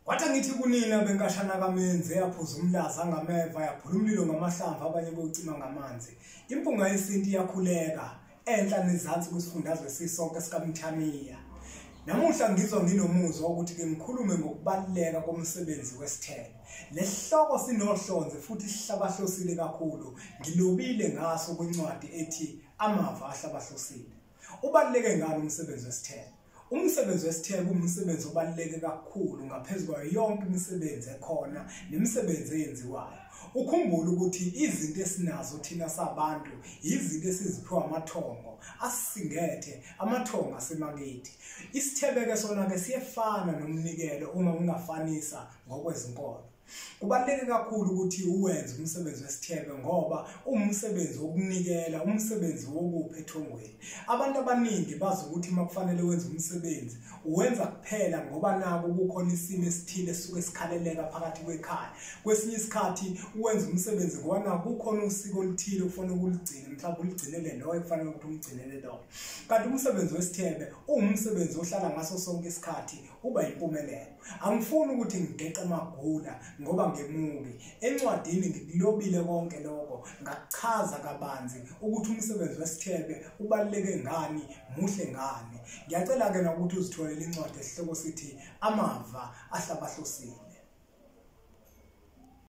Kwathi ngithi kunina benkashana kaMenzi eyaphuza umlaza ngameva yaphula umlilo ngamahlamvu abanye bewucima ngamanzi. Impunga yesintu iyakhuleka enhla nezansi kwisifundazwe sisonke sikaMthaniya. Namuhla ngizwa nginomuzwa ukuthi ke ngikhulume ngokubaluleka komsebenzi wesithebe. Lesihloko sinohlonze futhi sihlabahlosile kakhulu. Ngilobile ngaso kwincwadi ethi Amava Ahlabahlosile. Ubaluleke ngani umsebenzi wesithebe? Umsebenzi wesithebe umsebenzi obaluleke kakhulu ngaphezu kwayo yonke imisebenzi ekhona nemisebenzi eyenziwayo. Ukhumbule ukuthi izinto esinazo thina sabantu izinto esiziphiwa amathongo asisingethe, amathongo asemakithi. Isithebe-ke sona-ke siyefana nomnikelo uma ungafanisa ngokwezinkolo. Kubaluleke kakhulu ukuthi uwenze umsebenzi wesithebe ngoba uwumsebenzi wokunikela, umsebenzi wokupha ethongweni. Abantu abaningi bazi ukuthi uma kufanele wenze umsebenzi uwenza kuphela ngoba naku kukhona isimo esithile esisuke sikhaleleka phakathi kwekhaya. Kwesinye isikhathi uwenza umsebenzi ngoba naku kukhona usiko oluthile okufanele ukulugcine, mhlawumbe uligcinele loyo ekufanele ukuthi umgcinele lona. Kanti umsebenzi wesithebe uwumsebenzi ohlala ngaso sonke isikhathi uba yimpumelelo. Angifuni ukuthi ngigeqe amagula ngoba ngemubi. Encwadini ngikulobile konke lokho, ngakuchaza kabanzi ukuthi umsebenzi wesithebe ubaluleke ngani, muhle ngani. Ngiyacela-ke nokuthi uzitholele incwadi esihloko sithi Amava Ahlabahlosile.